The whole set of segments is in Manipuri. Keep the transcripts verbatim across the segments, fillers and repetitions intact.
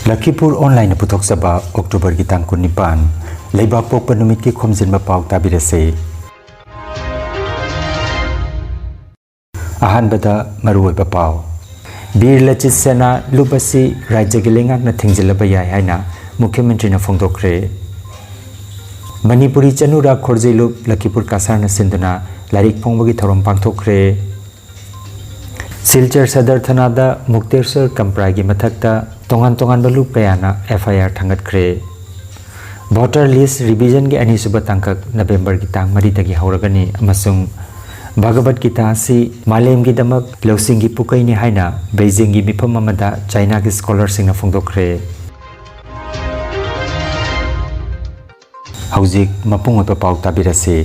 ꯂꯈꯤꯄꯨꯔ ꯑꯣꯟꯂꯥꯏꯟꯅ ꯄꯨꯊꯣꯛꯆꯕ ꯑꯣꯛꯇꯣꯕꯔꯒꯤ ꯇꯥꯡ ꯀꯨꯟꯅꯤꯄꯥꯟ, ꯂꯩꯕꯥꯛꯄꯣꯛꯄ ꯅꯨꯃꯤꯠꯀꯤ ꯈꯣꯝꯖꯤꯟꯕ ꯄꯥꯎ ꯇꯥꯕꯤꯔꯁꯤ꯫ ꯑꯍꯥꯟꯕꯗ ꯃꯔꯨꯑꯣꯏꯕ ꯄꯥꯎ꯫ ꯕꯤꯔ ꯂꯆꯤꯠ ꯁꯦꯅꯥ ꯂꯨꯞ ꯑꯁꯤ ꯔꯥꯖ꯭ꯌꯒꯤ ꯂꯩꯉꯥꯛꯅ ꯊꯤꯡꯖꯤꯜꯂꯕ ꯌꯥꯏ ꯍꯥꯏꯅ ꯃꯨꯈ꯭ꯌ ꯃꯟꯇ꯭ꯔꯤꯅ ꯐꯣꯡꯗꯣꯛꯈ꯭ꯔꯦ꯫ ꯃꯅꯤꯄꯨꯔꯤ ꯆꯅꯨꯔꯥ ꯈꯣꯔꯖꯤ ꯂꯨꯞ ꯂꯈꯤꯄꯨꯔ ꯀꯁꯥꯔꯅ ꯁꯤꯟꯗꯨꯅ ꯂꯥꯏꯔꯤꯛ ꯐꯣꯡꯕꯒꯤ ꯊꯧꯔꯝ ꯄꯥꯡꯊꯣꯛꯈ꯭ꯔꯦ꯫ ꯁꯤꯜꯆꯔ ꯁꯗꯔ ꯊꯅꯥꯗ ꯃꯨꯛꯇꯦꯁ꯭ꯋꯔ ꯀꯝꯄ꯭ꯔꯥꯏꯒꯤ ꯃꯊꯛꯇ ꯇꯣꯉꯥꯟ ꯇꯣꯉꯥꯟꯕ ꯂꯨꯞ ꯀꯌꯥꯅ ꯑꯦꯐ ꯑꯥꯏ ꯑꯥꯔ ꯊꯥꯡꯒꯠꯈ꯭ꯔꯦ꯫ ꯚꯣꯇꯔ ꯂꯤꯁ ꯔꯤꯚꯤꯖꯟꯒꯤ ꯑꯅꯤꯁꯨꯕ ꯇꯥꯡꯀꯛ ꯅꯕꯦꯝꯕꯔꯒꯤ ꯇꯥꯡ ꯃꯔꯤꯗꯒꯤ ꯍꯧꯔꯒꯅꯤ ꯑꯃꯁꯨꯡ ꯚꯒꯕꯠ ꯒꯤꯇꯥ ꯑꯁꯤ ꯃꯥꯂꯦꯝꯒꯤꯗꯃꯛ ꯂꯧꯁꯤꯡꯒꯤ ꯄꯨꯀꯩꯅꯤ ꯍꯥꯏꯅ ꯕꯩꯖꯤꯡꯒꯤ ꯃꯤꯐꯝ ꯑꯃꯗ ꯆꯥꯏꯅꯥꯒꯤ ꯁ꯭ꯀꯣꯂꯔꯁꯤꯡꯅ ꯐꯣꯡꯗꯣꯛꯈ꯭ꯔꯦ꯫ ꯍꯧꯖꯤꯛ ꯃꯄꯨꯡ ꯑꯣꯏꯕ ꯄꯥꯎ ꯇꯥꯕꯤꯔꯁꯤ꯫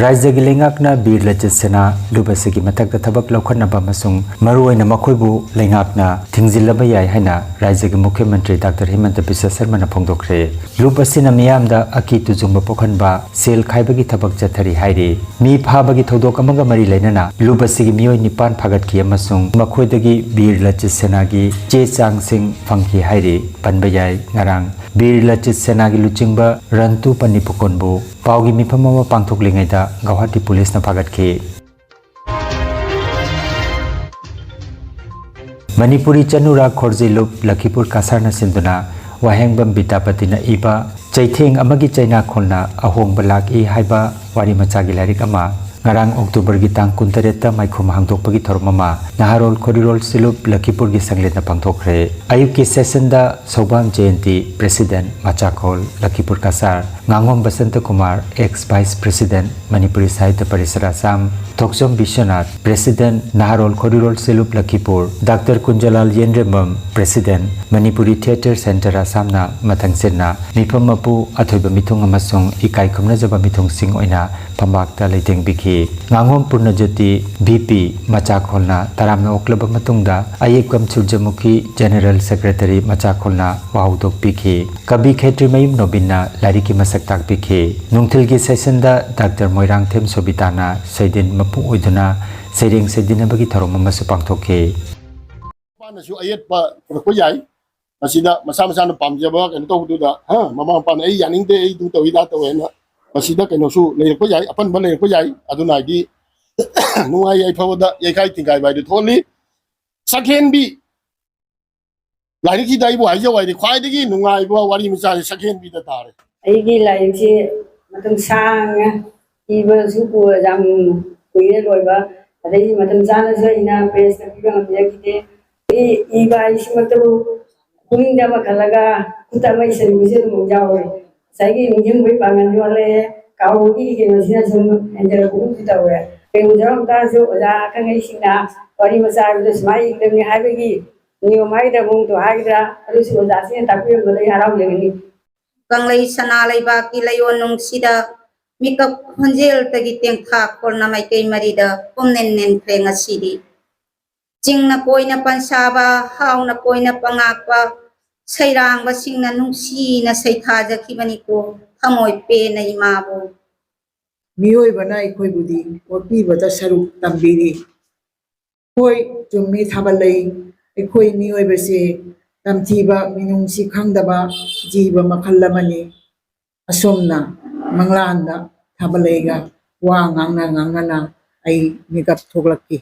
ꯔꯥꯖ꯭ꯌꯒꯤ ꯂꯩꯉꯥꯛꯅ ꯕꯤꯔ ꯂꯆꯤꯠ ꯁꯦꯅꯥ ꯂꯨꯞ ꯑꯁꯤꯒꯤ ꯃꯊꯛꯇ ꯊꯕꯛ ꯂꯧꯈꯠꯅꯕ ꯑꯃꯁꯨꯡ ꯃꯔꯨꯑꯣꯏꯅ ꯃꯈꯣꯏꯕꯨ ꯂꯩꯉꯥꯛꯅ ꯊꯤꯡꯖꯤꯜꯂꯕ ꯌꯥꯏ ꯍꯥꯏꯅ ꯔꯥꯖ꯭ꯌꯒꯤ ꯃꯨꯈ꯭ꯌ ꯃꯟꯇ꯭ꯔꯤ ꯗꯥꯛꯇꯔ ꯍꯤꯃꯟꯇ ꯕꯤꯁ꯭ꯋ ꯁꯔꯃꯅ ꯐꯣꯡꯗꯣꯛꯈ꯭ꯔꯦ꯫ ꯂꯨꯞ ꯑꯁꯤꯅ ꯃꯤꯌꯥꯝꯗ ꯑꯀꯤ ꯇꯨꯖꯨꯡꯕ ꯄꯣꯛꯍꯟꯕ ꯁꯦꯜ ꯈꯥꯏꯕꯒꯤ ꯊꯕꯛ ꯆꯠꯊꯔꯤ ꯍꯥꯏꯔꯤ꯫ ꯃꯤ ꯐꯥꯕꯒꯤ ꯊꯧꯗꯣꯛ ꯑꯃꯒ ꯃꯔꯤ ꯂꯩꯅꯅ ꯂꯨꯞ ꯑꯁꯤꯒꯤ ꯃꯤꯑꯣꯏ ꯅꯤꯄꯥꯟ ꯐꯥꯒꯠꯈꯤ ꯑꯃꯁꯨꯡ ꯃꯈꯣꯏꯗꯒꯤ ꯕꯤꯔ ꯂꯆꯤꯠ ꯁꯦꯅꯥꯒꯤ ꯆꯦ ꯆꯥꯡꯁꯤꯡ ꯐꯪꯈꯤ ꯍꯥꯏꯔꯤ꯫ ꯄꯟꯕ ꯌꯥꯏ, ꯉꯔꯥꯡ ꯕꯤꯔ ꯂꯆꯤꯠ ꯁꯦꯅꯥꯒꯤ ꯂꯨꯆꯤꯡꯕ ꯔꯟꯇꯨ ꯄꯅꯤꯄꯨꯀꯣꯟꯕꯨ ꯄꯥꯎꯒꯤ ꯃꯤꯐꯝ ꯑꯃ ꯄꯥꯡꯊꯣꯛꯂꯤꯉꯩꯗ ꯒꯧꯍꯥꯇꯤ ꯄꯨꯂꯤꯁꯅ ꯐꯥꯒꯠꯈꯤ꯫ ꯃꯅꯤꯄꯨꯔꯤ ꯆꯅꯨꯔꯥ ꯈꯣꯔꯖꯤ ꯂꯨꯞ ꯂꯈꯤꯄꯨꯔ ꯀꯁꯥꯔꯅ ꯁꯤꯟꯗꯨꯅ ꯋꯥꯍꯦꯡꯕꯝ ꯕꯤꯗ꯭ꯌꯥꯄꯇꯤꯅ ꯏꯕ ꯆꯩꯊꯦꯡ ꯑꯃꯒꯤ ꯆꯩꯅꯥꯈꯣꯜꯅ ꯑꯍꯣꯡꯕ ꯂꯥꯛꯏ ꯍꯥꯏꯕ ꯋꯥꯔꯤ ꯃꯆꯥꯒꯤ ꯂꯥꯏꯔꯤꯛ ꯑꯃ ꯉꯔꯥꯡ ꯑꯣꯛꯇꯣꯕꯔꯒꯤ ꯇꯥꯡ ꯀꯨꯟꯇꯔꯦꯠꯇ ꯃꯥꯏꯈꯨꯝ ꯍꯥꯡꯗꯣꯛꯄꯒꯤ ꯊꯧꯔꯝ ꯑꯃ ꯅꯍꯥꯔꯣꯜ ꯈꯣꯔꯤꯔꯣꯜ ꯁꯤꯂꯨꯞ ꯂꯈꯤꯄꯨꯔꯒꯤ ꯁꯪꯂꯦꯟꯗ ꯄꯥꯡꯊꯣꯛꯈ꯭ꯔꯦ꯫ ꯑꯌꯨꯛꯀꯤ ꯁꯦꯁꯟꯗ ꯁꯧꯕꯥꯝ ꯖꯌꯟꯇꯤ, ꯄ꯭ꯔꯦꯁꯤꯗꯦꯟꯠ, ꯃꯆꯥꯈꯣꯜ, ꯂꯈꯤꯄꯨꯔ ꯀꯁꯥꯔ, ꯉꯥꯉꯣꯝ Basanta Kumar, ex vice president, Manipuri Sahitya Parishad Assam, Thokchom Biswanath, president, Naharol Khorirol Shinlup Lakhipur, doctor Kunjalal Yendrembam, president, Manipuri theatre centre ꯑꯁꯥꯝꯅ ꯃꯊꯪꯁꯤꯠꯅ ꯃꯤꯐꯝ ꯃꯄꯨ, ꯑꯊꯣꯏꯕ ꯃꯤꯊꯨꯡ ꯑꯃꯁꯨꯡ ꯏꯀꯥꯏ ꯈꯨꯝꯅꯖꯕ ꯃꯤꯊꯨꯡꯁꯤꯡ ꯑꯣꯏꯅ ꯐꯝꯕꯥꯛꯇ ꯂꯩꯇꯦꯡꯕꯤꯈꯤ꯫ ꯉꯥꯉꯣꯝ ꯄꯨꯔꯅꯖꯣꯇꯤ, ꯚꯤ ꯄꯤ, ꯃꯆꯥꯈꯣꯜꯅ ꯇꯔꯥꯝꯅ ꯑꯣꯛꯂꯕ ꯃꯇꯨꯡꯗ ꯑꯌꯦꯛꯄꯝ ꯁꯨꯔꯖꯃꯨꯈꯤ, ꯖꯦꯅꯔꯦꯜ ꯁꯦꯀ꯭ꯔꯦꯇꯔꯤ, ꯃꯆꯥꯈꯣꯜꯅ ꯋꯥꯍꯧꯗꯣꯛꯄꯤꯈꯤ꯫ ꯀꯕꯤ ꯈꯦꯇ꯭ꯔꯤꯃꯌꯨꯝ ꯅꯣꯕꯤꯟꯅ ꯂꯥꯏꯔꯤꯛꯀꯤ ꯃꯁꯛ ꯇꯥꯛꯄꯤꯈꯤ꯫ ꯅꯨꯡꯊꯤꯜꯒꯤ ꯁꯦꯁꯟꯗ ꯗꯥꯛꯇꯔ ꯃꯣꯏꯔꯥꯡꯊꯦꯝ ꯁꯣꯕꯤꯇꯥꯅ ꯁꯩꯗꯤꯟ ꯃꯄꯨ ꯑꯣꯏꯗꯨꯅ ꯁꯩꯔꯦꯡ ꯁꯩꯗꯤꯟꯅꯕꯒꯤ ꯊꯧꯔꯝ ꯑꯃꯁꯨ ꯄꯥꯡꯊꯣꯛꯈꯤ꯫ ꯃꯄꯥꯅꯁꯨ ꯑꯌꯦꯠꯄ ꯄꯨꯔꯛꯄ ꯌꯥꯏ꯫ ꯃꯁꯤꯗ ꯃꯁꯥ ꯃꯁꯥꯅ ꯄꯥꯝꯖꯕ ꯀꯩꯅꯣ ꯇꯧꯕꯗꯨꯗ, ꯍꯥ, ꯃꯃꯥ ꯃꯄꯥꯅ "ꯑꯩ ꯌꯥꯅꯤꯡꯗꯦ, ꯑꯩ ꯑꯗꯨ ꯇꯧꯏ, ꯑꯗꯥ ꯇꯧꯋꯦ" ꯍꯥꯏꯅ ꯃꯁꯤꯗ ꯀꯩꯅꯣꯁꯨ ꯂꯩꯔꯛꯄ ꯌꯥꯏ, ꯑꯄꯟꯕ ꯂꯩꯔꯛꯄ ꯌꯥꯏ꯫ ꯑꯗꯨꯅ ꯍꯥꯏꯗꯤ ꯅꯨꯡꯉꯥꯏ ꯌꯥꯏꯐꯕꯗ ꯌꯩꯈꯥꯏ ꯊꯤꯡꯒꯥꯏꯕ ꯍꯥꯏꯗꯨ ꯊꯣꯛꯍꯜꯂꯤ꯫ ꯁꯛꯍꯦꯟꯕꯤ ꯂꯥꯏꯔꯤꯛꯁꯤꯗ ꯑꯩꯕꯨ ꯍꯥꯏꯖꯧ ꯍꯥꯏꯗꯤ ꯈ꯭ꯋꯥꯏꯗꯒꯤ ꯅꯨꯡꯉꯥꯏꯕ ꯋꯥꯔꯤ ꯃꯆꯥꯁꯦ ꯁꯛꯍꯦꯟꯕꯤꯗ ꯇꯥꯔꯦ꯫ ꯑꯩꯒꯤ ꯂꯥꯏꯔꯤꯛꯁꯤ ꯃꯇꯝ ꯁꯥꯡꯅ ꯏꯕꯁꯨ ꯀꯨ-, ꯌꯥꯝ ꯀꯨꯏꯔꯦ ꯂꯣꯏꯕ꯫ ꯑꯗꯩ ꯃꯇꯝ ꯆꯥꯅꯁꯨ ꯑꯩꯅ ꯄ꯭ꯔꯦꯁꯇ ꯄꯤꯕ ꯉꯝꯖꯈꯤꯗꯦ꯫ ꯑꯩ ꯏꯕ ꯍꯥꯏꯁꯤꯃꯛꯇꯕꯨ ꯄꯨꯛꯅꯤꯡꯗ ꯑꯃ ꯈꯜꯂꯒ ꯈꯨꯠꯇ ꯑꯃ ꯏꯁꯤꯟꯕꯁꯨ ꯑꯗꯨꯝ ꯌꯥꯎꯔꯦ꯫ ꯉꯁꯥꯏꯒꯤ ꯅꯤꯡꯁꯤꯡꯕꯒꯤ ꯄꯥꯡꯒꯜ ꯋꯥꯠꯂꯛꯑꯦ, ꯀꯥꯎꯕꯒꯤ ꯀꯩꯅꯣꯁꯤꯅ ꯁꯨꯝ ꯍꯦꯟꯖꯜꯂꯛꯄꯒꯨꯝꯁꯨ ꯇꯧꯔꯦ꯫ ꯀꯩꯒꯨꯝꯕ ꯌꯥꯎꯔꯝ ꯇꯥꯔꯁꯨ ꯑꯣꯖꯥ ꯑꯈꯪ ꯑꯍꯩꯁꯤꯡꯅ ꯋꯥꯔꯤ ꯃꯆꯥ ꯍꯥꯏꯕꯗꯣ ꯁꯨꯃꯥꯏꯅ ꯏꯒꯗꯕꯅꯤ ꯍꯥꯏꯕꯒꯤ ꯅꯤꯌꯣꯝ ꯍꯥꯏꯒꯗ꯭ꯔꯥ, ꯃꯑꯣꯡꯗꯣ ꯍꯥꯏꯒꯗ꯭ꯔꯥ, ꯑꯗꯨꯁꯨ ꯑꯣꯖꯥꯁꯤꯡꯅ ꯇꯥꯛꯄꯤꯔꯝꯕꯗ ꯑꯩ ꯍꯔꯥꯎꯖꯒꯅꯤ꯫ ꯀꯪꯂꯩ ꯁꯅꯥ ꯂꯩꯕꯥꯛꯀꯤ ꯂꯩꯌꯣꯟꯅꯨꯡꯁꯤꯗ ꯃꯤꯀꯞ ꯈꯣꯟꯖꯦꯜꯗꯒꯤ ꯇꯦꯡꯊꯥ ꯈꯣꯔꯅ ꯃꯥꯏꯀꯩ ꯃꯔꯤꯗ ꯄꯨꯝꯅꯦꯟ ꯅꯦꯟꯈ꯭ꯔꯦ ꯉꯁꯤꯗꯤ꯫ ꯆꯤꯡꯅ ꯀꯣꯏꯅ ꯄꯟꯁꯥꯕ, ꯍꯥꯎꯅ ꯀꯣꯏꯅ ꯄꯉꯥꯛꯄ, ꯁꯩꯔꯥꯡꯕꯁꯤꯡꯅ ꯅꯨꯡꯁꯤꯅ ꯁꯩꯊꯥꯖꯈꯤꯕꯅꯤꯀꯣ, ꯊꯃꯣꯏ ꯄꯦꯟꯅ ꯏꯃꯥꯕꯨ꯫ ꯃꯤꯑꯣꯏꯕꯅ ꯑꯩꯈꯣꯏꯕꯨꯗꯤ ꯑꯣꯠꯄꯤꯕꯗ ꯁꯔꯨꯛ ꯇꯝꯕꯤꯔꯤ꯫ ꯍꯣꯏ, ꯆꯨꯝꯃꯤ, ꯊꯥꯕꯜꯂꯩ꯫ ꯑꯩꯈꯣꯏ ꯃꯤꯑꯣꯏꯕꯁꯦ ꯇꯝꯊꯤꯕ, ꯃꯤꯅꯨꯡꯁꯤ ꯈꯪꯗꯕ ꯖꯤꯕ ꯃꯈꯜ ꯑꯃꯅꯤ꯫ ꯑꯁꯣꯝꯅ ꯃꯪꯂꯥꯟꯗ ꯊꯥꯕꯜꯂꯩꯒ ꯋꯥ ꯉꯥꯡꯅ ꯉꯥꯡꯅꯅ ꯑꯩ ꯃꯤꯀꯞ ꯊꯣꯛꯂꯛꯈꯤ꯫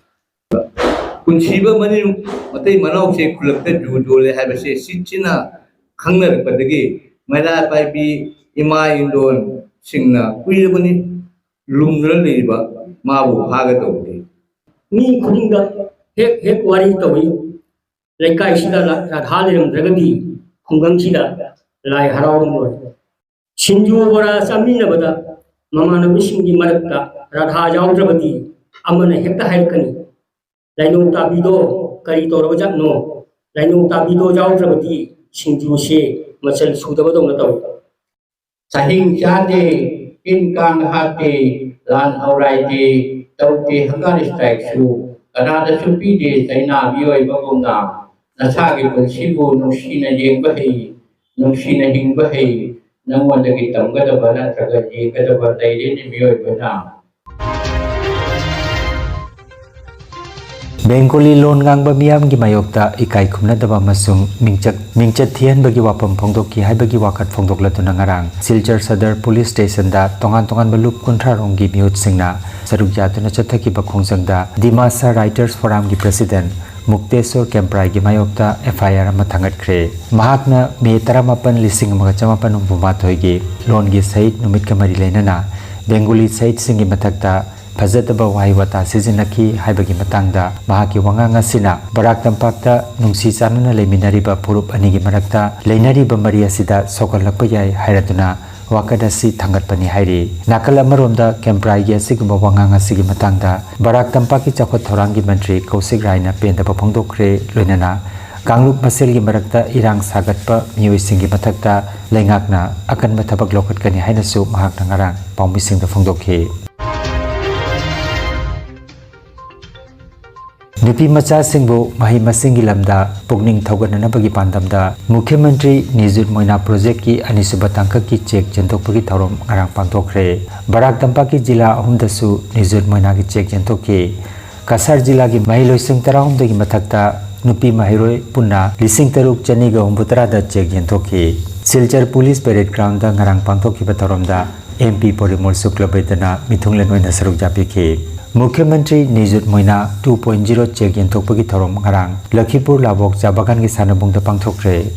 ꯄꯨꯟꯁꯤꯕ ꯃꯅꯤꯡ ꯃꯇꯩ ꯃꯅꯥꯎꯁꯦ ꯈꯨꯜꯂꯛꯇ ꯖꯨ ꯌꯣꯜꯂꯦ ꯍꯥꯏꯕꯁꯦ ꯁꯤꯠꯁꯤꯅ ꯈꯪꯅꯔꯛꯄꯗꯒꯤ ꯃꯩꯔꯥ ꯄꯥꯏꯕꯤ ꯏꯃꯥ ꯏꯟꯗꯣꯟꯁꯤꯡꯅ ꯀꯨꯏꯔꯕꯅꯤ ꯂꯨꯝꯗꯨꯅ ꯂꯩꯔꯤꯕ ꯃꯥꯕꯨ ꯐꯥꯒꯗꯧꯕꯅꯤ꯫ ꯃꯤ ꯈꯨꯗꯤꯡꯗ ꯍꯦꯛ ꯍꯦꯛ ꯋꯥꯔꯤ ꯇꯧꯏ꯫ ꯂꯩꯀꯥꯏꯁꯤꯗ ꯔꯥ-, ꯔꯥꯙꯥ ꯂꯩꯔꯝꯗ꯭ꯔꯒꯗꯤ ꯈꯨꯡꯒꯪꯁꯤꯗ ꯂꯥꯏ ꯍꯔꯥꯎꯔꯝꯂꯣꯏ꯫ ꯁꯤꯡꯖꯨ ꯕꯣꯔꯥ ꯆꯥꯃꯤꯟꯅꯕꯗ ꯃꯃꯥꯟꯅꯕꯁꯤꯡꯒꯤ ꯃꯔꯛꯇ ꯔꯥꯙꯥ ꯌꯥꯎꯗ꯭ꯔꯕꯗꯤ ꯑꯃꯅ ꯍꯦꯛꯇ ꯍꯥꯏꯔꯛꯀꯅꯤ, "ꯂꯥꯏꯅꯧ ꯇꯥꯕꯤꯗꯣ ꯀꯔꯤ ꯇꯧꯔꯕꯖꯥꯠꯅꯣ? ꯂꯥꯏꯅꯧ ꯇꯥꯕꯤꯗꯣ ꯌꯥꯎꯗ꯭ꯔꯕꯗꯤ ꯁꯤꯡꯖꯨꯁꯦ ꯃꯆꯜ ꯁꯨꯗꯕꯗꯧꯅ ꯇꯧꯏ"꯫ ꯆꯥꯍꯤꯡ ꯆꯥꯗꯦ, ꯇꯤꯟ ꯀꯥꯡ ꯍꯥꯠꯇꯦ, ꯂꯥꯟ ꯍꯧꯔꯥꯏꯗꯦ, ꯇꯧꯗꯦ ꯍꯪꯒꯥꯔ ꯁ꯭ꯇ꯭ꯔꯥꯏꯛꯁꯨ ꯀꯅꯥꯗꯁꯨ ꯄꯤꯗꯦ ꯆꯩꯅꯥ ꯃꯤꯑꯣꯏꯕꯒꯨꯝꯅ꯫ ꯅꯁꯥꯒꯤ ꯄꯨꯟꯁꯤꯕꯨ ꯅꯨꯡꯁꯤꯅ ꯌꯦꯡꯕ ꯍꯩ, ꯅꯨꯡꯁꯤꯅ ꯍꯤꯡꯕ ꯍꯩ, ꯅꯪꯉꯣꯟꯗꯒꯤ ꯇꯝꯒꯗꯕ ꯅꯠꯇ꯭ꯔꯒ ꯌꯦꯡꯒꯗꯕ ꯂꯩꯔꯦꯅꯦ ꯃꯤꯑꯣꯏꯕꯅ꯫ ꯕꯦꯡꯒꯣꯂꯤ ꯂꯣꯟ ꯉꯥꯡꯕ ꯃꯤꯌꯥꯝꯒꯤ ꯃꯥꯌꯣꯛꯇ ꯏꯀꯥꯏ ꯈꯨꯝꯅꯗꯕ ꯑꯃꯁꯨꯡ ꯃꯤꯡꯆꯠ, ꯃꯤꯡꯆꯠ ꯊꯤꯍꯟꯕꯒꯤ ꯋꯥꯐꯝ ꯐꯣꯡꯗꯣꯛꯈꯤ ꯍꯥꯏꯕꯒꯤ ꯋꯥꯀꯠ ꯐꯣꯡꯗꯣꯛꯂꯗꯨꯅ ꯉꯔꯥꯡ ꯁꯤꯜꯆꯔ ꯁꯗꯔ ꯄꯨꯂꯤꯁ ꯁ꯭ꯇꯦꯁꯟꯗ ꯇꯣꯉꯥꯟ ꯇꯣꯉꯥꯟꯕ ꯂꯨꯞ ꯀꯨꯟꯊ꯭ꯔꯥ ꯔꯣꯝꯒꯤ ꯃꯤꯍꯨꯠꯁꯤꯡꯅ ꯁꯔꯨꯛ ꯌꯥꯗꯨꯅ ꯆꯠꯊꯈꯤꯕ ꯈꯣꯡꯖꯪꯗ ꯗꯤꯃꯥꯁꯥ ꯔꯥꯏꯇꯔꯁ ꯐꯣꯔꯝꯒꯤ ꯄ꯭ꯔꯦꯁꯤꯗꯦꯟꯠ ꯃꯨꯛꯇꯦꯁꯣꯔ ꯀꯦꯝꯄ꯭ꯔꯥꯏꯒꯤ ꯃꯥꯌꯣꯛꯇ ꯑꯦꯐ ꯑꯥꯏ ꯑꯥꯔ ꯑꯃ ꯊꯥꯡꯒꯠꯈ꯭ꯔꯦ꯫ ꯃꯍꯥꯛꯅ ꯃꯦ ꯇꯔꯥꯃꯥꯄꯟ, ꯂꯤꯁꯤꯡ ꯑꯃꯒ ꯆꯃꯥꯄꯟ ꯍꯨꯝꯐꯨ ꯃꯥꯊꯣꯏꯒꯤ ꯂꯣꯟꯒꯤ ꯁꯍꯤꯗ ꯅꯨꯃꯤꯠꯀ ꯃꯔꯤ ꯂꯩꯅꯅ ꯕꯦꯡꯒꯣꯂꯤ ꯁꯍꯤꯗꯁꯤꯡꯒꯤ ꯃꯊꯛꯇ ꯐꯖꯗꯕ ꯋꯥꯍꯩ ꯋꯥꯇꯥ ꯁꯤꯖꯤꯟꯅꯈꯤ ꯍꯥꯏꯕꯒꯤ ꯃꯇꯥꯡꯗ ꯃꯍꯥꯛꯀꯤ ꯋꯥꯉꯥꯡ ꯑꯁꯤꯅ ꯕꯔꯥꯛ ꯇꯝꯄꯥꯛꯇ ꯅꯨꯡꯁꯤ ꯆꯥꯟꯅꯅ ꯂꯩꯃꯤꯟꯅꯔꯤꯕ ꯐꯨꯔꯨꯞ ꯑꯅꯤꯒꯤ ꯃꯔꯛꯇ ꯂꯩꯅꯔꯤꯕ ꯃꯔꯤ ꯑꯁꯤꯗ ꯁꯣꯛꯍꯜꯂꯛꯄ ꯌꯥꯏ ꯍꯥꯏꯔꯗꯨꯅ ꯋꯥꯀꯠ ꯑꯁꯤ ꯊꯥꯡꯒꯠꯄꯅꯤ ꯍꯥꯏꯔꯤ꯫ ꯅꯥꯀꯜ ꯑꯃꯔꯣꯝꯗ ꯀꯦꯝꯄ꯭ꯔꯥꯏꯒꯤ ꯑꯁꯤꯒꯨꯝꯕ ꯋꯥꯉꯥꯡ ꯑꯁꯤꯒꯤ ꯃꯇꯥꯡꯗ ꯕꯔꯥꯛ ꯇꯝꯄꯥꯛꯀꯤ ꯆꯥꯎꯈꯠ ꯊꯧꯔꯥꯡꯒꯤ ꯃꯟꯇ꯭ꯔꯤ ꯀꯧꯁꯤꯛ ꯔꯥꯏꯅ ꯄꯦꯟꯗꯕ ꯐꯣꯡꯗꯣꯛꯈ꯭ꯔꯦ, ꯂꯣꯏꯅꯅ ꯀꯥꯡꯂꯨꯞ ꯃꯁꯦꯜꯒꯤ ꯃꯔꯛꯇ ꯏꯔꯥꯡ ꯁꯥꯒꯠꯄ ꯃꯤꯑꯣꯏꯁꯤꯡꯒꯤ ꯃꯊꯛꯇ ꯂꯩꯉꯥꯛꯅ ꯑꯀꯟꯕ ꯊꯕꯛ ꯂꯧꯈꯠꯀꯅꯤ ꯍꯥꯏꯅꯁꯨ ꯃꯍꯥꯛꯅ ꯉꯔꯥꯡ ꯄꯥꯎꯃꯤꯁꯤꯡꯗ ꯐꯣꯡꯗꯣꯛꯈꯤ꯫ ꯅꯨꯄꯤ ꯃꯆꯥꯁꯤꯡꯕꯨ ꯃꯍꯩ ꯃꯁꯤꯡꯒꯤ ꯂꯝꯗ ꯄꯨꯛꯅꯤꯡ ꯊꯧꯒꯠꯅꯅꯕꯒꯤ ꯄꯥꯟꯗꯝꯗ ꯃꯨꯈ꯭ꯌ ꯃꯟꯇ꯭ꯔꯤ ꯅꯤꯖꯨꯠ ꯃꯣꯏꯅꯥ ꯄ꯭ꯔꯣꯖꯦꯛꯀꯤ ꯑꯅꯤꯁꯨꯕ ꯇꯥꯡꯀꯛꯀꯤ ꯆꯦꯛ ꯌꯦꯟꯊꯣꯛꯄꯒꯤ ꯊꯧꯔꯝ ꯉꯔꯥꯡ ꯄꯥꯡꯊꯣꯛꯈ꯭ꯔꯦ꯫ ꯕꯔꯥꯛ ꯇꯝꯄꯥꯛꯀꯤ ꯖꯤꯂꯥ ꯑꯍꯨꯝꯗꯁꯨ ꯅꯤꯖꯨꯠ ꯃꯣꯏꯅꯥꯒꯤ ꯆꯦꯛ ꯌꯦꯟꯊꯣꯛꯈꯤ꯫ ꯀꯁꯥꯔ ꯖꯤꯂꯥꯒꯤ ꯃꯍꯩꯂꯣꯏꯁꯪ ꯇꯔꯥꯍꯨꯝꯗꯣꯏꯒꯤ ꯃꯊꯛꯇ ꯅꯨꯄꯤ ꯃꯍꯩꯔꯣꯏ ꯄꯨꯟꯅ ꯂꯤꯁꯤꯡ ꯇꯔꯨꯛ ꯆꯅꯤꯒ ꯍꯨꯝꯐꯨ ꯇꯔꯥꯗ ꯆꯦꯛ ꯌꯦꯟꯊꯣꯛꯈꯤ꯫ ꯁꯤꯜꯆꯔ ꯄꯨꯂꯤꯁ ꯄꯦꯔꯦꯗ ꯒ꯭ꯔꯥꯎꯟꯗ ꯉꯔꯥꯡ ꯄꯥꯡꯊꯣꯛꯈꯤꯕ ꯊꯧꯔꯝꯗ ꯑꯦꯝ ꯄꯤ ꯄꯣꯔꯤꯃꯣꯜ ꯁꯨꯀ꯭ꯂꯕꯩꯗꯅ ꯃꯤꯊꯨꯡꯂꯦꯟ ꯑꯣꯏꯅ ꯁꯔꯨꯛ ꯌꯥꯕꯤꯈꯤ꯫ ꯃꯨꯈ꯭ꯌ ꯃꯟꯇ꯭ꯔꯤ ꯅꯤꯖꯨꯠ ꯃꯣꯏꯅꯥ ꯇꯨ ꯄꯣꯏꯟꯠ ꯖꯤꯔꯣ ꯆꯦꯛ ꯌꯦꯟꯊꯣꯛꯄꯒꯤ ꯊꯧꯔꯝ ꯉꯔꯥꯡ ꯂꯈꯤꯄꯨꯔ ꯂꯥꯕꯣꯛ ꯆꯥ ꯕꯒꯥꯟꯒꯤ ꯁꯥꯟꯅꯕꯨꯡꯗ ꯄꯥꯡꯊꯣꯛꯈ꯭ꯔꯦ꯫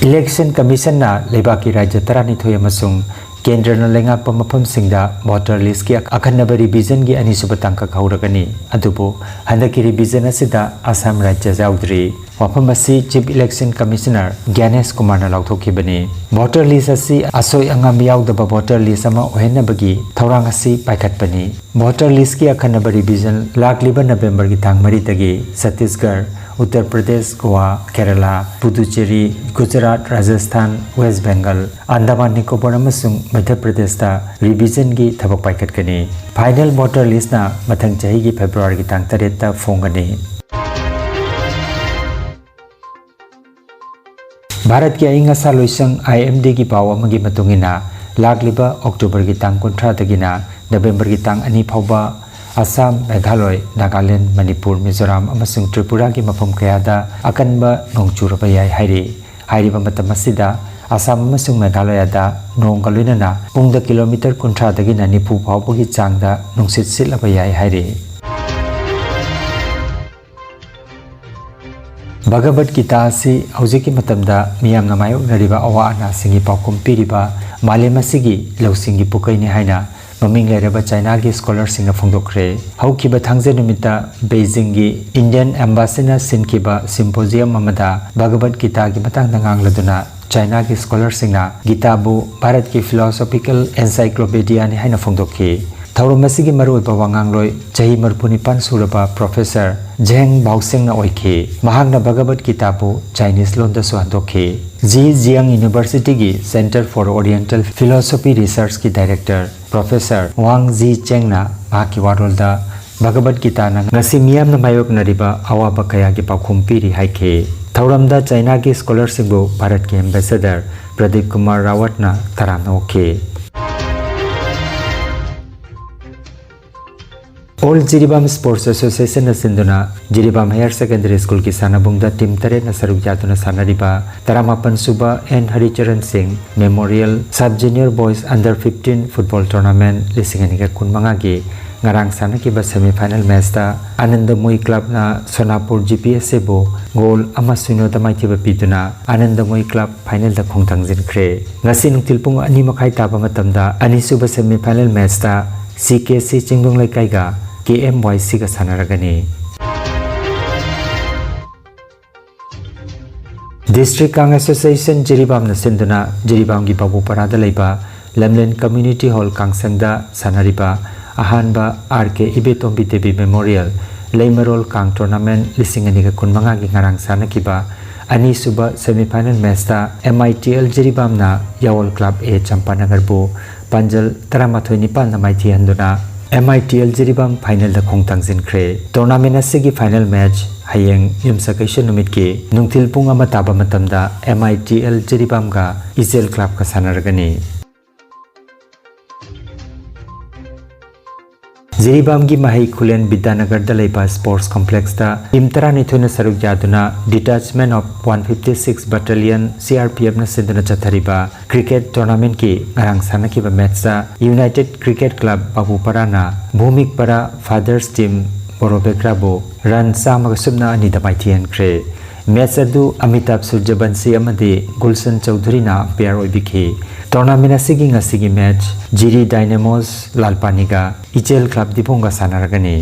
ꯏꯂꯦꯛꯁꯟ ꯀꯃꯤꯁꯟꯅ ꯂꯩꯕꯥꯛꯀꯤ ꯔꯥꯖ꯭ꯌ ꯇꯔꯥꯅꯤꯊꯣꯏ ꯑꯃꯁꯨꯡ ꯀꯦꯟꯗ꯭ꯔꯅ ꯂꯩꯉꯥꯛꯄ ꯃꯐꯝꯁꯤꯡꯗ ꯚꯣꯇꯔ ꯂꯤꯁ꯭ꯠꯀꯤ ꯑꯈꯟꯅꯕ ꯔꯤꯚꯤꯖꯟꯒꯤ ꯑꯅꯤꯁꯨꯕ ꯇꯥꯡꯀꯛ ꯍꯧꯔꯒꯅꯤ꯫ ꯑꯗꯨꯕꯨ ꯍꯟꯗꯛꯀꯤ ꯔꯤꯚꯤꯖꯟ ꯑꯁꯤꯗ ꯑꯁꯥꯝ ꯔꯥꯖ꯭ꯌ ꯌꯥꯎꯗ꯭ꯔꯤ꯫ ꯋꯥꯐꯝ ꯑꯁꯤ ꯆꯤꯐ ꯏꯂꯦꯛꯁꯟ ꯀꯃꯤꯁꯅꯔ ꯒ꯭ꯌꯥꯅꯦꯁ ꯀꯨꯃꯥꯔꯅ ꯂꯥꯎꯊꯣꯛꯈꯤꯕꯅꯤ꯫ ꯚꯣꯇꯔ ꯂꯤꯁ꯭ꯠ ꯑꯁꯤ ꯑꯁꯣꯏ ꯑꯉꯥꯝ ꯌꯥꯎꯗꯕ ꯚꯣꯇꯔ ꯂꯤꯁ꯭ꯠ ꯑꯃ ꯑꯣꯏꯍꯟꯅꯕꯒꯤ ꯊꯧꯔꯥꯡ ꯑꯁꯤ ꯄꯥꯏꯈꯠꯄꯅꯤ꯫ ꯚꯣꯇꯔ ꯂꯤꯁ꯭ꯠꯀꯤ ꯑꯈꯟꯅꯕ ꯔꯤꯚꯤꯖꯟ ꯂꯥꯛꯂꯤꯕ ꯅꯕꯦꯝꯕꯔꯒꯤ ꯇꯥꯡ ꯃꯔꯤꯗꯒꯤ ꯆꯠꯇꯤꯁꯒꯔ, ꯎꯠꯇꯔ ꯄ꯭ꯔꯗꯦꯁ, ꯒꯣꯋꯥ, ꯀꯦꯔꯂꯥ, ꯄꯨꯗꯨꯆꯦꯔꯤ, ꯒꯨꯖꯔꯥꯠ, ꯔꯥꯖꯁꯊꯥꯟ, ꯋꯦꯁ꯭ꯠ ꯕꯦꯡꯒꯜ, ꯑꯟꯗꯃꯥꯟ ꯅꯤꯀꯣꯕꯔ ꯑꯃꯁꯨꯡ ꯃꯙ꯭ꯌ ꯄ꯭ꯔꯗꯦꯁꯇ ꯔꯤꯚꯤꯖꯟꯒꯤ ꯊꯕꯛ ꯄꯥꯏꯈꯠꯀꯅꯤ꯫ ꯐꯥꯏꯅꯦꯜ ꯚꯣꯇꯔ ꯂꯤꯁ꯭ꯠꯅ ꯃꯊꯪ ꯆꯍꯤꯒꯤ ꯐꯦꯕ꯭ꯔꯨꯋꯥꯔꯤꯒꯤ ꯇꯥꯡ ꯇꯔꯦꯠꯇ ꯐꯣꯡꯒꯅꯤ꯫ ꯚꯥꯔꯠꯀꯤ ꯑꯏꯪ ꯑꯁꯥ ꯂꯣꯏꯁꯪ, ꯑꯥꯏ ꯑꯦꯝ ꯗꯤꯒꯤ ꯄꯥꯎ ꯑꯃꯒꯤ ꯃꯇꯨꯡ ꯏꯟꯅ, ꯂꯥꯛꯂꯤꯕ ꯑꯣꯛꯇꯣꯕꯔꯒꯤ ꯇꯥꯡ ꯀꯨꯟꯊ꯭ꯔꯥꯗꯒꯤꯅ ꯅꯕꯦꯝꯕꯔꯒꯤ ꯇꯥꯡ ꯑꯅꯤ ꯐꯥꯎꯕ ꯑꯁꯥꯝ, ꯃꯦꯘꯥꯂꯣꯏ, ꯅꯥꯒꯥꯂꯦꯟ, ꯃꯅꯤꯄꯨꯔ, ꯃꯤꯖꯣꯔꯥꯝ ꯑꯃꯁꯨꯡ ꯇ꯭ꯔꯤꯄꯨꯔꯥꯒꯤ ꯃꯐꯝ ꯀꯌꯥꯗ ꯑꯀꯟꯕ ꯅꯣꯡ ꯆꯨꯔꯕ ꯌꯥꯏ ꯍꯥꯏꯔꯤ꯫ ꯍꯥꯏꯔꯤꯕ ꯃꯇꯝ ꯑꯁꯤꯗ ꯑꯁꯥꯝ ꯑꯃꯁꯨꯡ ꯃꯦꯘꯥꯂꯌꯥꯗ ꯅꯣꯡꯒ ꯂꯣꯏꯅꯅ ꯄꯨꯡꯗ ꯀꯤꯂꯣꯃꯤꯇꯔ ꯀꯨꯟꯊ꯭ꯔꯥꯗꯒꯤꯅ ꯅꯤꯐꯨ ꯐꯥꯎꯕꯒꯤ ꯆꯥꯡꯗ ꯅꯨꯡꯁꯤꯠ ꯁꯤꯠꯂꯕ ꯌꯥꯏ ꯍꯥꯏꯔꯤ꯫ ꯚꯒꯕꯠ ꯒꯤꯇꯥ ꯑꯁꯤ ꯍꯧꯖꯤꯛꯀꯤ ꯃꯇꯝꯗ ꯃꯤꯌꯥꯝꯅ ꯃꯥꯌꯣꯛꯅꯔꯤꯕ ꯑꯋꯥ ꯑꯅꯥꯁꯤꯡꯒꯤ ꯄꯥꯎꯈꯨꯝ ꯄꯤꯔꯤꯕ ꯃꯥꯂꯦꯝ ꯑꯁꯤꯒꯤ ꯂꯧꯁꯤꯡꯒꯤ ꯄꯨꯀꯩꯅꯤ ꯍꯥꯏꯅ ꯃꯃꯤꯡ ꯂꯩꯔꯕ ꯆꯥꯏꯅꯥꯒꯤ ꯁ꯭ꯀꯣꯂꯔꯁꯤꯡꯅ ꯐꯣꯡꯗꯣꯛꯈ꯭ꯔꯦ꯫ ꯍꯧꯈꯤꯕ ꯊꯥꯡꯖ ꯅꯨꯃꯤꯠꯇ ꯕꯦꯏꯖꯤꯡꯒꯤ ꯏꯟꯗꯤꯌꯟ ꯑꯦꯝꯕꯥꯁꯤꯅ ꯁꯤꯟꯈꯤꯕ ꯁꯤꯝꯄꯣꯖꯤꯌꯝ ꯑꯃꯗ ꯚꯒꯕꯠ ꯒꯤꯇꯥꯒꯤ ꯃꯇꯥꯡꯗ ꯉꯥꯡꯂꯗꯨꯅ ꯆꯥꯏꯅꯥꯒꯤ ꯁ꯭ꯀꯣꯂꯔꯁꯤꯡꯅ ꯒꯤꯇꯥꯕꯨ ꯚꯥꯔꯠꯀꯤ ꯐꯤꯂꯣꯁꯣꯐꯤꯀꯦꯜ ꯑꯦꯟꯁꯥꯏꯀ꯭ꯂꯣꯄꯦꯗꯤꯌꯥꯅꯤ ꯍꯥꯏꯅ ꯐꯣꯡꯗꯣꯛꯈꯤ꯫ ꯊꯧꯔꯝ ꯑꯁꯤꯒꯤ ꯃꯔꯨꯑꯣꯏꯕ ꯋꯥꯉꯥꯡꯂꯣꯏ ꯆꯍꯤ ꯃꯔꯤꯐꯨ ꯅꯤꯄꯥꯟ ꯁꯨꯔꯕ ꯄ꯭ꯔꯣꯐꯦꯁꯔ ꯖꯦꯡ ꯚꯥꯎꯁꯦꯡꯅ ꯑꯣꯏꯈꯤ꯫ ꯃꯍꯥꯛꯅ ꯚꯒꯕꯠ ꯒꯤꯇꯥꯕꯨ ꯆꯥꯏꯅꯤꯁ ꯂꯣꯟꯗꯁꯨ ꯍꯟꯗꯣꯛꯈꯤ꯫ ꯖꯤ ꯖꯤꯌꯥꯡ ꯌꯨꯅꯤꯚꯔꯁꯤꯇꯤꯒꯤ ꯁꯦꯟꯇꯔ ꯐꯣꯔ ꯑꯣꯔꯤꯌꯦꯟꯇꯦꯜ ꯐꯤꯂꯣꯁꯣꯐꯤ ꯔꯤꯁꯔꯆꯀꯤ ꯗꯥꯏꯔꯦꯛꯇꯔ ꯄ꯭ꯔꯣꯐꯦꯁꯔ ꯋꯥꯡ ꯖꯤ ꯆꯦꯡꯅ ꯃꯍꯥꯛꯀꯤ ꯋꯥꯔꯣꯜꯗ ꯚꯒꯕꯠ ꯒꯤꯇꯥꯅ ꯉꯁꯤ ꯃꯤꯌꯥꯝꯅ ꯃꯥꯌꯣꯛꯅꯔꯤꯕ ꯑꯋꯥꯕ ꯀꯌꯥꯒꯤ ꯄꯥꯎꯈꯨꯝ ꯄꯤꯔꯤ ꯍꯥꯏꯈꯤ꯫ ꯊꯧꯔꯝꯗ ꯆꯥꯏꯅꯥꯒꯤ ꯁ꯭ꯀꯣꯂꯔꯁꯤꯡꯕꯨ ꯚꯥꯔꯠꯀꯤ ꯑꯦꯝꯕꯦꯁꯦꯗꯔ ꯄ꯭ꯔꯗꯤꯞ ꯀꯨꯃꯥꯔ ꯔꯥꯋꯠꯅ ꯇꯔꯥꯝꯅ ꯑꯣꯛꯈꯤ꯫ ꯑꯣꯜ ꯖꯤꯔꯤꯕꯥꯝ ꯁ꯭ꯄꯣꯔꯠꯁ ꯑꯦꯁꯣꯁꯤꯌꯦꯁꯟꯅ ꯁꯤꯟꯗꯨꯅ ꯖꯤꯔꯤꯕꯥꯝ ꯍꯥꯌꯔ ꯁꯦꯀꯦꯟꯗꯔꯤ ꯁ꯭ꯀꯨꯜꯒꯤ ꯁꯥꯟꯅꯕꯨꯡꯗ ꯇꯤꯝ ꯇꯔꯦꯠꯅ ꯁꯔꯨꯛ ꯌꯥꯗꯨꯅ ꯁꯥꯟꯅꯔꯤꯕ ꯇꯔꯥꯃꯥꯄꯟ ꯁꯨꯕ N Haricharan Singh memorial sub junior boys under fifteen football tournament ꯂꯤꯁꯤꯡ ꯑꯅꯤꯒ ꯀꯨꯟꯃꯉꯥꯒꯤ ꯉꯔꯥꯡ ꯁꯥꯟꯅꯈꯤꯕ ꯁꯦꯃꯤꯐꯥꯏꯅꯦꯜ ꯃꯦꯆꯇ ꯑꯅꯟꯗꯃꯣꯏ ꯀ꯭ꯂꯕꯅ ꯁꯣꯅꯥꯄꯨꯔ ꯖꯤ ꯄꯤ ꯑꯦꯁ ꯑꯦꯕꯨ ꯒꯣꯜ ꯑꯃ ꯁꯤꯅꯣꯗ ꯃꯥꯏꯊꯤꯕ ꯄꯤꯗꯨꯅ ꯑꯅꯟꯗꯃꯣꯏ ꯀ꯭ꯂꯕ ꯐꯥꯏꯅꯦꯜꯗ ꯈꯣꯡꯊꯥꯡꯖꯤꯟꯈ꯭ꯔꯦ꯫ ꯉꯁꯤ ꯅꯨꯡꯊꯤꯜ ꯄꯨꯡ ꯑꯅꯤ ꯃꯈꯥꯏ ꯇꯥꯕ ꯃꯇꯝꯗ ꯑꯅꯤꯁꯨꯕ ꯁꯦꯃꯤꯐꯥꯏꯅꯦꯜ ꯃꯦꯆꯇ ꯁꯤ ꯀꯦ ꯁꯤ ꯆꯤꯡꯗꯣꯡ ꯂꯩꯀꯥꯏꯒ ꯀꯦ ꯑꯦꯝ ꯋꯥꯏ ꯁꯤꯒ ꯁꯥꯟꯅꯔꯒꯅꯤ꯫ ꯗꯤꯁꯇ꯭ꯔꯤꯛ ꯀꯥꯡ ꯑꯦꯁꯣꯁꯤꯌꯦꯁꯟ ꯖꯤꯔꯤꯕꯥꯝꯅ ꯁꯤꯟꯗꯨꯅ ꯖꯤꯔꯤꯕꯥꯝꯒꯤ ꯕꯥꯕꯨꯄꯔꯥꯗ ꯂꯩꯕ ꯂꯝꯂꯦꯟ ꯀꯝꯃ꯭ꯌꯨꯅꯤꯇꯤ ꯍꯣꯜ ꯀꯥꯡꯁꯪꯗ ꯁꯥꯟꯅꯔꯤꯕ ꯑꯍꯥꯟꯕ ꯑꯥꯔ ꯀꯦ ꯏꯕꯦꯇꯣꯝꯕꯤ ꯗꯦꯕꯤ ꯃꯦꯃꯣꯔꯤꯌꯦꯜ ꯂꯩꯃꯔꯣꯜ ꯀꯥꯡ ꯇꯣꯔꯅꯥꯃꯦꯟꯠ ꯂꯤꯁꯤꯡ ꯑꯅꯤꯒ ꯀꯨꯟꯃꯉꯥꯒꯤ ꯉꯔꯥꯡ ꯁꯥꯟꯅꯈꯤꯕ ꯑꯅꯤꯁꯨꯕ ꯁꯦꯃꯤꯐꯥꯏꯅꯦꯜ ꯃꯦꯆꯇ ꯑꯦꯝ ꯑꯥꯏ ꯇꯤ ꯑꯦꯜ ꯖꯤꯔꯤꯕꯥꯝꯅ ꯌꯥꯋꯜ ꯀ꯭ꯂꯕ ꯑꯦ ꯆꯝꯄꯥꯅꯒꯔꯕꯨ ꯄꯥꯟꯖꯜ ꯇꯔꯥꯃꯥꯊꯣꯏ ꯅꯤꯄꯥꯟꯅ ꯃꯥꯏꯊꯤꯍꯟꯗꯨꯅ ꯑꯦꯝ ꯑꯥꯏ ꯇꯤ ꯑꯦꯜ ꯖꯤꯔꯤꯕꯥꯝ ꯐꯥꯏꯅꯦꯜꯗ ꯈꯣꯡꯊꯥꯡꯖꯤꯟꯈ꯭ꯔꯦ꯫ ꯇꯣꯔꯅꯥꯃꯦꯟꯠ ꯑꯁꯤꯒꯤ ꯐꯥꯏꯅꯦꯜ ꯃꯦꯆ ꯍꯌꯦꯡ ꯌꯨꯝꯁꯀꯩꯁ ꯅꯨꯃꯤꯠꯀꯤ ꯅꯨꯡꯊꯤꯜ ꯄꯨꯡ ꯑꯃ ꯇꯥꯕ ꯃꯇꯝꯗ ꯑꯦꯝ ꯑꯥꯏ ꯇꯤ ꯑꯦꯜ ꯖꯤꯔꯤꯕꯥꯝꯒ ꯏꯆꯦꯜ ꯀ꯭ꯂꯕꯀ ꯁꯥꯟꯅꯔꯒꯅꯤ꯫ ꯖꯤꯔꯤꯕꯥꯝꯒꯤ ꯃꯍꯩ ꯈꯨꯂꯦꯟ ꯕꯤꯗ꯭ꯌꯥꯅꯒꯔꯗ ꯂꯩꯕ ꯁ꯭ꯄꯣꯔꯠꯁ ꯀꯣꯝꯄ꯭ꯂꯦꯛꯁꯇ ꯇꯤꯝ ꯇꯔꯥꯅꯤꯊꯣꯏꯅ ꯁꯔꯨꯛ ꯌꯥꯗꯨꯅ Detachment of one fifty six Battalion, C R P F, ꯅ ꯁꯤꯟꯗꯨꯅ ꯆꯠꯊꯔꯤꯕ ꯀ꯭ꯔꯤꯀꯦꯠ ꯇꯣꯔꯅꯥꯃꯦꯟꯠꯀꯤ ꯉꯔꯥꯡ ꯁꯥꯟꯅꯈꯤꯕ ꯃꯦꯠꯆꯇ ꯌꯨꯅꯥꯏꯇꯦꯗ ꯀ꯭ꯔꯤꯀꯦꯠ ꯀ꯭ꯂꯕ ꯕꯥꯕꯨꯄꯥꯔꯥꯅ ꯚꯨꯃꯤꯛꯄꯥꯔꯥ ꯐꯥꯗꯔꯁ ꯇꯤꯝ ꯕꯣꯔꯣꯕꯦꯀ꯭ꯔꯥꯕꯨ ꯔꯟ ꯆꯥꯝꯃꯒ ꯁꯨꯞꯅ ꯑꯅꯤꯗ ꯃꯥꯏꯊꯤꯍꯟꯈ꯭ꯔꯦ꯫ ꯃꯦꯠꯆ ꯑꯗꯨ ꯑꯃꯤꯇꯥꯕ ꯁꯨꯔꯖꯕꯟꯁꯤ ꯑꯃꯗꯤ ꯒꯨꯜꯁꯟ ꯆꯧꯙꯨꯔꯤꯅ ꯑꯝꯄꯤꯌꯔ ꯑꯣꯏꯕꯤꯈꯤ꯫ ꯇꯣꯔꯅꯥꯃꯦꯟ ꯑꯁꯤꯒꯤ ꯉꯁꯤꯒꯤ ꯃꯦꯠꯆ ꯖꯤꯔꯤ ꯗꯥꯏꯅꯦꯃꯣꯁ ꯂꯥꯜꯄꯥꯅꯤꯒ ꯏꯆꯦꯜ ꯀ꯭ꯂꯕ ꯗꯤꯄꯣꯡꯒ ꯁꯥꯟꯅꯔꯒꯅꯤ꯫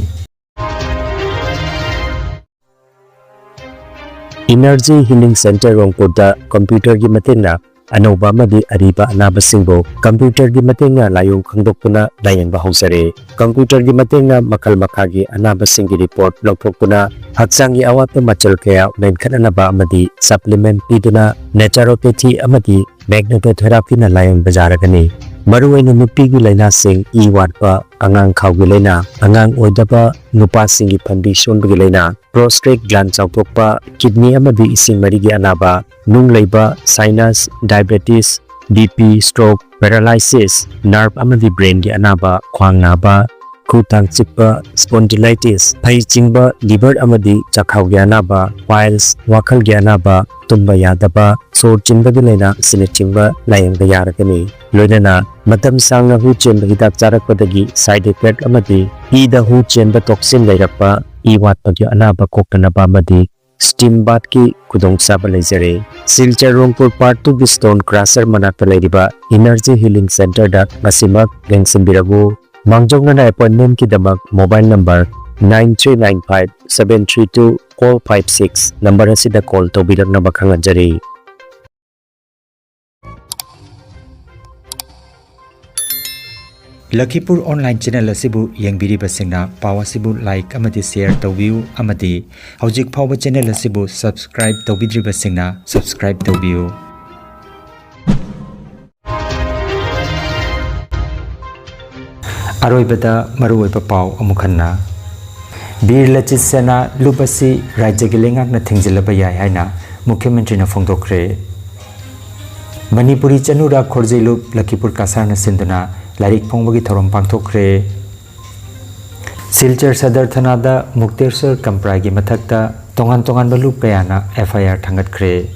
Energy Healing Center ꯔꯣꯡꯄꯨꯔꯗ ꯀꯝꯄ꯭ꯌꯨꯇꯔꯒꯤ ꯃꯇꯦꯡꯅ ꯑꯅꯧꯕ ꯑꯃꯗꯤ ꯑꯔꯤꯕ ꯑꯅꯥꯕꯁꯤꯡꯕꯨ ꯀꯝꯄ꯭ꯌꯨꯇꯔꯒꯤ ꯃꯇꯦꯡꯅ ꯂꯥꯏꯑꯣꯡ ꯈꯪꯗꯣꯛꯇꯨꯅ ꯂꯥꯌꯦꯡꯕ ꯍꯧꯖꯔꯦ꯫ ꯀꯝꯄ꯭ꯌꯨꯇꯔꯒꯤ ꯃꯇꯦꯡꯅ ꯃꯈꯜ ꯃꯈꯥꯒꯤ ꯑꯅꯥꯕꯁꯤꯡꯒꯤ ꯔꯤꯄꯣꯔꯠ ꯂꯧꯊꯣꯛꯇꯨꯅ ꯍꯛꯆꯥꯡꯒꯤ ꯑꯋꯥꯠꯄ ꯃꯆꯜ ꯀꯌꯥ ꯃꯦꯟꯈꯠꯅꯅꯕ ꯑꯃꯗꯤ ꯁꯄ꯭ꯂꯤꯃꯦꯟꯠ ꯄꯤꯗꯨꯅ ꯅꯦꯆꯔꯣꯄꯦꯊꯤ ꯑꯃꯗꯤ ꯃꯦꯒꯅꯦꯇꯣꯊꯦꯔꯥꯄꯤꯅ ꯂꯥꯌꯦꯡꯕ ꯌꯥꯔꯒꯅꯤ꯫ ꯃꯔꯨꯑꯣꯏꯅ ꯅꯨꯄꯤꯒꯤ ꯂꯥꯏꯅꯥꯁꯤꯡ, ꯏ ꯋꯥꯠꯄ, ꯑꯉꯥꯡ ꯈꯥꯎꯒꯤ ꯂꯥꯏꯅꯥ, ꯑꯉꯥꯡ ꯑꯣꯏꯗꯕ, ꯅꯨꯄꯥꯁꯤꯡꯒꯤ ꯐꯟꯕꯤ ꯁꯣꯟꯕꯒꯤ ꯂꯥꯏꯅꯥ, ꯄ꯭ꯔꯣꯁꯇꯦꯠ ꯒ꯭ꯂꯥꯟ ꯆꯥꯎꯊꯣꯛꯄ, ꯀꯤꯗꯅꯤ ꯑꯃꯗꯤ ꯏꯁꯤꯡ ꯃꯔꯤꯒꯤ ꯑꯅꯥꯕ, ꯅꯨꯡ ꯂꯩꯕ, sinus, diabetes, B P, stroke, paralysis, nerve ꯑꯃꯗꯤ ꯕ꯭ꯔꯦꯟꯒꯤ ꯑꯅꯥꯕ, ꯈ꯭ꯋꯥꯡ ꯅꯥꯕ, ꯈꯨ ꯇꯥꯡ ꯆꯤꯛꯄ, ꯁ꯭ꯄꯣꯟꯗꯤꯂꯥꯏꯇꯤꯁ, ꯐꯩ ꯆꯤꯡꯕ, ꯂꯤꯚꯔ ꯑꯃꯗꯤ ꯆꯥꯛꯈꯥꯎꯒꯤ ꯑꯅꯥꯕ, ꯄꯥꯏꯜꯁ, ꯋꯥꯈꯜꯒꯤ ꯑꯅꯥꯕ, ꯇꯨꯝꯕ ꯌꯥꯗꯕ, ꯁꯣꯔ ꯆꯤꯟꯕꯒꯤ ꯂꯥꯏꯅꯥ ꯑꯁꯤꯅꯆꯤꯡꯕ ꯂꯥꯌꯦꯡꯕ ꯌꯥꯔꯒꯅꯤ꯫ ꯂꯣꯏꯅꯅ ꯃꯇꯝ ꯁꯥꯡꯅ ꯍꯨ ꯆꯦꯟꯕ ꯍꯤꯗꯥꯛ ꯆꯥꯔꯛꯄꯗꯒꯤ ꯁꯥꯏꯗ ꯏꯐꯦꯛ ꯑꯃꯗꯤ ꯏꯗ ꯍꯨ ꯆꯦꯟꯕ ꯇꯣꯛꯁꯤꯟ ꯂꯩꯔꯛꯄ, ꯏ ꯋꯥꯠꯄꯒꯤ ꯑꯅꯥꯕ ꯀꯣꯛꯅꯅꯕ ꯑꯃꯗꯤ ꯁ꯭ꯇꯤꯝ ꯕꯥꯊꯀꯤ ꯈꯨꯗꯣꯡꯆꯥꯕ ꯂꯩꯖꯔꯦ꯫ ꯁꯤꯜꯆꯔ ꯔꯣꯡꯄꯨꯔ ꯄꯥꯔꯠ ꯇꯨꯒꯤ ꯁ꯭ꯇꯣꯟ ꯀ꯭ꯔꯁꯔ ꯃꯅꯥꯛꯇ ꯂꯩꯔꯤꯕ ꯏꯅꯔꯖꯤ ꯍꯤꯂꯤꯡ ꯁꯦꯟꯇꯔꯗ ꯉꯁꯤꯃꯛ ꯌꯦꯡꯁꯤꯟꯕꯤꯔꯛꯎ꯫ ꯃꯥꯡꯖꯧꯅꯅ ꯑꯦꯄꯣꯏꯟꯃꯦꯟꯠꯀꯤꯗꯃꯛ mobile number nine three nine five seven three two four five six number ꯑꯁꯤꯗ ꯀꯣꯜ ꯇꯧꯕꯤꯔꯛꯅꯕ ꯈꯪꯍꯟꯖꯔꯤ꯫ ꯂꯈꯤꯄꯨꯔ ꯑꯣꯟꯂꯥꯏꯟ ꯆꯦꯅꯦꯜ ꯑꯁꯤꯕꯨ ꯌꯦꯡꯕꯤꯔꯤꯕꯁꯤꯡꯅ ꯄꯥꯎ ꯑꯁꯤꯕꯨ ꯂꯥꯏꯛ ꯑꯃꯗꯤ ꯁꯦꯌꯔ ꯇꯧꯕꯤꯌꯨ ꯑꯃꯗꯤ ꯍꯧꯖꯤꯛ ꯐꯥꯎꯕ ꯆꯦꯅꯦꯜ ꯑꯁꯤꯕꯨ ꯁꯕꯁꯀ꯭ꯔꯥꯏꯕ ꯇꯧꯕꯤꯗ꯭ꯔꯤꯕꯁꯤꯡꯅ ꯁꯕꯁꯀ꯭ꯔꯥꯏꯕ ꯇꯧꯕꯤꯌꯨ꯫ ꯑꯔꯣꯏꯕꯗ ꯃꯔꯨꯑꯣꯏꯕ ꯄꯥꯎ ꯑꯃꯨꯛ ꯍꯟꯅ꯫ ꯕꯤꯔ ꯂꯆꯤꯠ ꯁꯦꯅꯥ ꯂꯨꯞ ꯑꯁꯤ ꯔꯥꯖ꯭ꯌꯒꯤ ꯂꯩꯉꯥꯛꯅ ꯊꯤꯡꯖꯤꯜꯂꯕ ꯌꯥꯏ ꯍꯥꯏꯅ ꯃꯨꯈ꯭ꯌ ꯃꯟꯇ꯭ꯔꯤꯅ ꯐꯣꯡꯗꯣꯛꯈ꯭ꯔꯦ꯫ ꯃꯅꯤꯄꯨꯔꯤ ꯆꯅꯨꯔꯥ ꯈꯣꯔꯖꯩ ꯂꯨꯞ ꯂꯈꯤꯄꯨꯔ ꯀꯁꯥꯔꯅ ꯁꯤꯟꯗꯨꯅ ꯂꯥꯏꯔꯤꯛ ꯐꯣꯡꯕꯒꯤ ꯊꯧꯔꯝ ꯄꯥꯡꯊꯣꯛꯈ꯭ꯔꯦ꯫ ꯁꯤꯜꯆꯔ ꯁꯗꯔ ꯊꯅꯥꯗ ꯃꯨꯛꯇꯦꯁ꯭ꯋꯔ ꯀꯝꯄ꯭ꯔꯥꯒꯤ ꯃꯊꯛꯇ ꯇꯣꯉꯥꯟ ꯇꯣꯉꯥꯟꯕ ꯂꯨꯞ ꯀꯌꯥꯅ F I R ꯊꯥꯡꯒꯠꯈ꯭ꯔꯦ꯫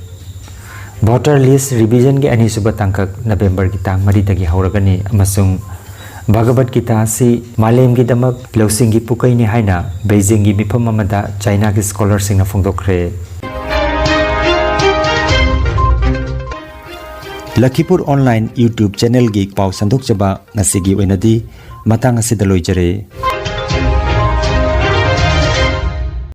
ꯚꯣꯇꯔ ꯂꯤꯁ ꯔꯤꯚꯤꯖꯟꯒꯤ ꯑꯅꯤꯁꯨꯕ ꯇꯥꯡꯀꯛ ꯅꯕꯦꯝꯕꯔꯒꯤ ꯇꯥꯡ ꯃꯔꯤꯗꯒꯤ ꯍꯧꯔꯒꯅꯤ ꯑꯃꯁꯨꯡ ꯚꯒꯕꯠ ꯒꯤꯇꯥ ꯑꯁꯤ ꯃꯥꯂꯦꯝꯒꯤꯗꯃꯛ ꯂꯧꯁꯤꯡꯒꯤ ꯄꯨꯀꯩꯅꯤ ꯍꯥꯏꯅ ꯕꯩꯖꯤꯡꯒꯤ ꯃꯤꯐꯝ ꯑꯃꯗ ꯆꯥꯏꯅꯥꯒꯤ ꯁ꯭ꯀꯣꯂꯔꯁꯤꯡꯅ ꯐꯣꯡꯗꯣꯛꯈ꯭ꯔꯦ꯫ ꯂꯈꯤꯄꯨꯔ ꯑꯣꯟꯂꯥꯏꯟ YouTube ꯆꯦꯅꯦꯜꯒꯤ ꯄꯥꯎ ꯁꯟꯗꯣꯛꯆꯕ ꯉꯁꯤꯒꯤ ꯑꯣꯏꯅꯗꯤ ꯃꯇꯥꯡ ꯑꯁꯤꯗ ꯂꯣꯏꯖꯔꯦ꯫